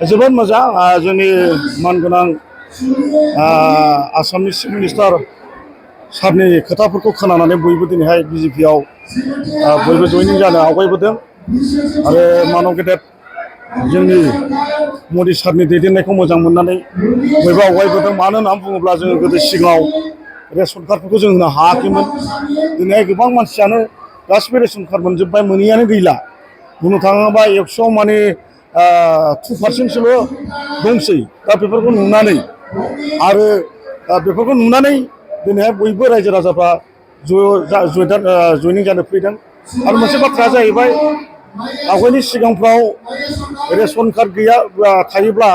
जोबोद मोजां जोंनि मानगोनां आसामनि चिफ मिनिस्टार सारनि खोथाफोरखौ खोनानानै बयबो दिनैहाय बिजेपिआव बयबो जयनिं जानो आवगायबोदों आरो मानब गेदेर जोंनि मदि सारनि दैदेननायखौ मोजां मोननानै बयबो आवगायबोदों। मानो होननानै बुङोब्ला जोङो गोदो सिगाङाव रेशन कार्डफोरखौ जों होनो हायाखैमोन। दिनैहाय गोबां मानसियानो गासिबो रेशन कार्ड मोनजोब्बाय, मोनैयानो गैला। बुंनो थाङोबा 100 माने 2% दंसै। दा बेफोरखौ नुनानै आरो बेफोरखौ नुनानै दिनैहाय बयबो रायजो राजाफ्रा जयनिं जानो फैदों। आरो मोनसे बाथ्राया जाहैबाय आवगायनि सिगांफ्राव रेशन कार्ड गैयाब्ला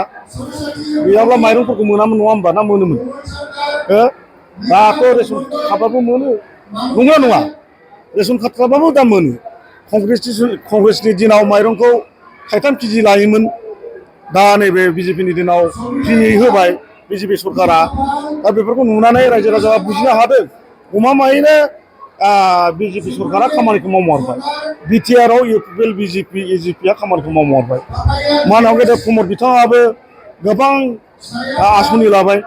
माइरंफोरखौ मोनामोन नङा होमबा, ना मोनोमोन? दाथ' रेशन कार्डबाबो मोनो, नंगौना नङा? रेशन कार्ड थाबाबो दा मोनो। कंग्रेसनि दिनाव माइरंखौ 3 केजि लायोमोन, दा नैबे बिजेपिनि दिनाव फ्रियै होबाय बिजेपि सरकारा। दा बेफोरखौ नुनानै रायजो राजाआ बुजिनो हादों गमामायैनो बिजेपि सरकारा खामानिखौ मावमारबाय। बिटिआरआव इउपिपिएल बिजेपि एजिपिआ खामानिखौ मावमारबाय। मानब गेदेर प्रमद बिथाङाबो गोबां आसनि लाबाय।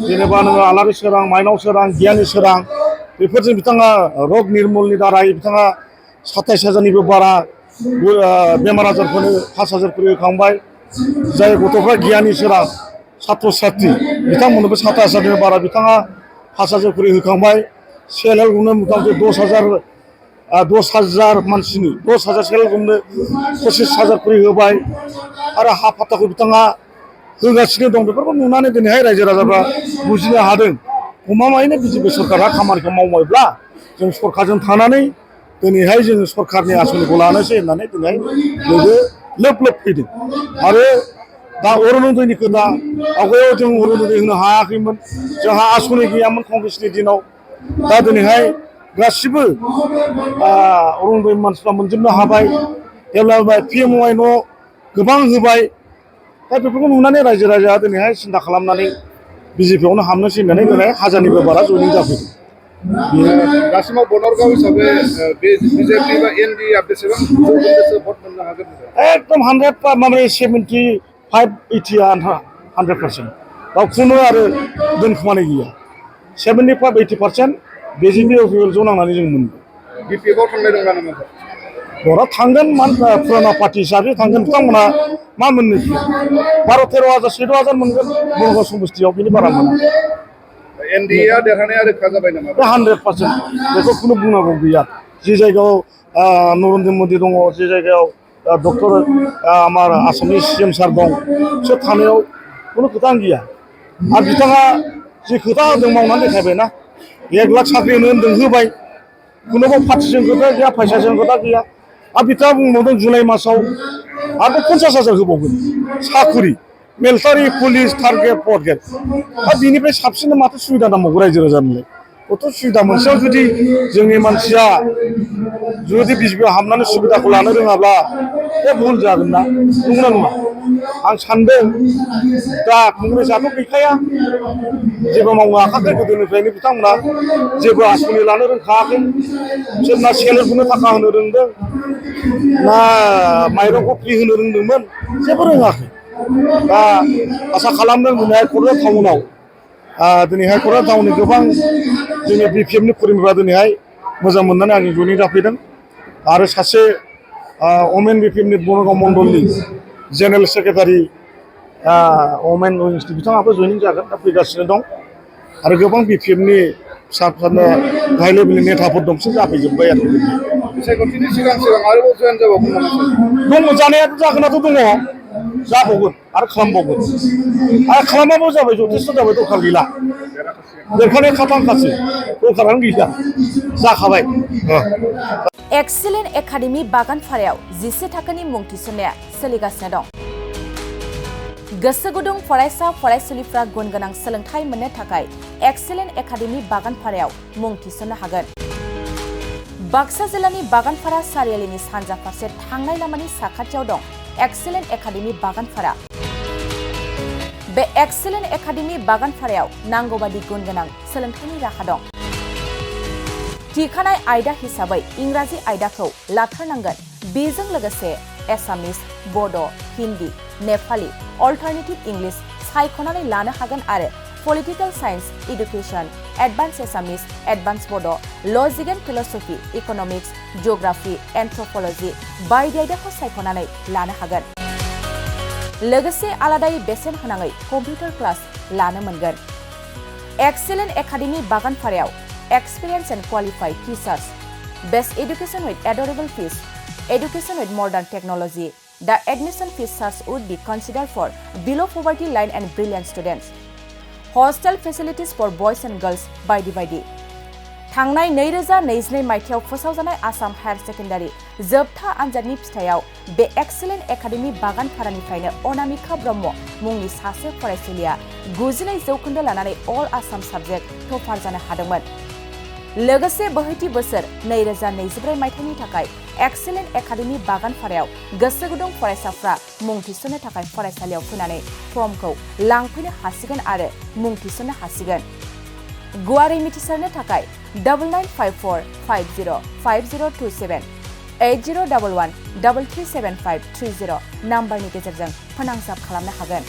जेनेबा नोङो आलारि सोरां, माइनाव सोरां, गियानि सोरां, बेफोरजों बिथाङा रग निर्मलनि दाराय बिथाङा 27,000निबो बारा बेमार आजारफोरनो 5,000 खरि होखांबाय। जाय गथ'फ्रा गियानि सोरां सात्र सात्रि बिथांमोननोबो 27,000निबो बारा बिथाङा 5,000 खरि होखांबाय। सेल्फ हेल्प ग्रुपनो मथा-मथि 10,000 मानसिनि 10,000 सेल्फ हेल्प ग्रुपनो 25,000 खरि होबाय। आरो हा फाट्टाखौ बिथाङा होगासिनो दं। बेफोरखौ नुनानै दिनैहाय रायजो राजाफ्रा बुजिनो हादों गमामायैनो बिजेपि सरकारा खामानिखौ मावबायब्ला जों सरकारजों थानानै दिनैहाय जोङो सरकारनि आसनिखौ लानोसै होननानै दिनै बयबो लोब लोब फैदों। आरो दा अरुनदयनि खोथा, आवगायाव जों अरुनदय होनो हायाखैमोन, जोंहा आसनि गैयामोन कंग्रेसनि दिनाव। दा दिनैहाय गासिबो अरुनदय मानसिफ्रा मोनजोबनो हाबाय। डेभेलपमेन्ट PMY न' गोबां होबाय। दा बेफोरखौ नुनानै रायजो राजाया दिनैहाय सिन्था खालामनानै बिजेपिआवनो हाबनोसै होननानै दिनै 1000निबो बारा जयनिं जाफैदों। दासिमाव बनरगाव हिसाबै बिजेपि बा एनडिएआ बेसेबां जौखोन्दोसो भट मोननो हागोन? एकदम 75, 80 100%। गावखौनो आरो दोनखोमानाय गैया। 75, 80% बिजेपि ज' नांनानै जों मोनगोन। बिपिएफआव थांनाय दं नामा? बरा थांगोन, फुराना पार्टि हिसाबै थांगोन। बिथांमोना मा मोननो 12-13 हाजार 14 हाजार मोनगोन बनरगाव समस्तियाव, बेनि बारा मोना। एनडिएआ देरहानाया रोखा जाबाय नामा? बे 100%। बेखौ खुनु बुंनांगौ गैया। जे जायगायाव नरेन्द्र मदि दङ, जे जायगायाव डक्टर आमार आसामनि CM सार दं, बिसोर थानायाव खुनु खोथायानो गैया। आरो बिथाङा जे खोथा होदों मावनानै देखायबायना। 1 लाख साख्रि होनो होबाय। खुनुबो पार्टिजों खोथा गैया, फैसाजों खोथा गैया। आरो बिथाङा बुंबावदों जुलाइ मासाव आरो 50,000 होबावगोन साख्रि, military, police, third grade, 4th grade. दा बिनिफ्राय साबसिन माथो सुबिदा नांबावगौ रायजो राजानोलाय? गथ' सुबिदा मोनसेयाव जुदि जोंनि मानसिया जुदि बिजेपिआव हाबनानै सुबिदाखौ लानो रोङाब्ला बे भुल जागोन ना, नंगौना नङा? आं सानदों दा कंग्रेसआथ' गैखाया, जेबो मावनो हाखायाखै। गोदोनिफ्रायनो बिथांमोना जेबो आसनि लानो रोंखायाखै। बिसोर ना सेल्फ हेल्प ग्रुपनो थाखा होनो रोंदों, ना माइरंखौ फ्रि होनो रोंदोंमोन, जेबो रोङाखै। दा आसा खालामदों दिनैहाय क'क्राझार टाउनाव दिनैहाय क'क्राझार टाउननि गोबां जोंनि बिपिएफनि कर्मीफ्रा दिनैहाय मोजां मोननानै आंजों जयनिं जाफैदों। आरो सासे अमेन बिपिएफनि बनरगाव मण्डलनि जेनेरेल सेक्रेटारि अमेन उइंसनि बिथाङाबो जयनिं जागोन, दा फैगासिनो दं। आरो गोबां बिपिएफनि फिसा गाहाय लेभेलनि नेताफोर दं, बिसोर जाफैजोब्बाय आरो। बिसायख'थिनि सिगां आरोबाव जयेन जाबावगोन नामा? दङ, जानायाथ' जागोनाथ' दङ, जाबावगोन आरो खालामबावगोन। आरो खालामाबो जाबाय, जथेस्थ' जाबाय, दरखार गैला। देरखानाया खाथांखासै, दरखारानो गैला, जाखाबाय। एक्सेलेन्ट एकाडेमि बागानपारायाव 11 थाखोनि मुं थिसननाया सोलिगासिनो दं। गोसो गुदुं फरायसा फरायसुलिफ्रा गुन गोनां सोलोंथाइ मोननो थाखाय एक्सेलेन्ट एकाडेमि बागानपारायाव मुं थिसननो हागोन। बाक्सा जिल्लानि बागानपारा सारियालिनि सानजा फारसे थांनाय लामानि साखाथियाव दं एक्सेलेन्ट एकाडेमि बागानपारा। बे एक्सेलेन्ट एकाडेमि बागानपारायाव नांगौबादि गुन गोनां सोलोंथाइनि राहा दं। थिखानाय आयदा हिसाबै इंराजि आयदाखौ लाथारनांगोन। बेजों लोगोसे एसामिस, बड', हिन्दी, नेपाली, अल्टारनेटिभ इंलिश सायख'नानै लानो हागोन आरो पलिटिकल साइन्स, एडुकेशन, एडभान्स एसामिस, एडभान्स बड', लजिक एन्ड फिलसफी, इकनमिक्स, जिअग्राफी, एन्थ्रपलजि बायदि आयदाखौ सायख'नानै लानो हागोन। लोगोसे आलादायै बेसेन होनाङै कम्पिउटार क्लास लानो मोनगोन। एक्सेलेन्ट एकाडेमि बागानपारायाव experience and qualified teachers, best education with adorable fees, education with modern technology. The admission fees charge would be considered for below poverty line and brilliant students. Hostel facilities for boys and girls बायदि थांनाय 2022 मायथाइयाव फोसावजानाय Assam higher secondary जोबथा आनजादनि फिथायाव बे excellent academy बागानपारानिफ्रायनो Anamika Brahma मुंनि सासे फरायसुलिया 92% लानानै अल आसाम साबजेक्ट टपार जानो हादोंमोन। लोगोसे बोहैथि बोसोर 2024 मायथाइनि थाखाय एक्सेलेन्ट एकाडेमि बागानपारायाव गोसो गुदुं फरायसाफ्रा मुं थिसन्नो थाखाय फरायसालियाव फैनानै फर्मखौ लांफैनो हासिगोन आरो मुं थिसन्नो हासिगोन। गुवारै मिथिसारनो थाखाय 9954505027 8011337530 नाम्बारनि गेजेरजों फोनांजाब खालामनो हागोन।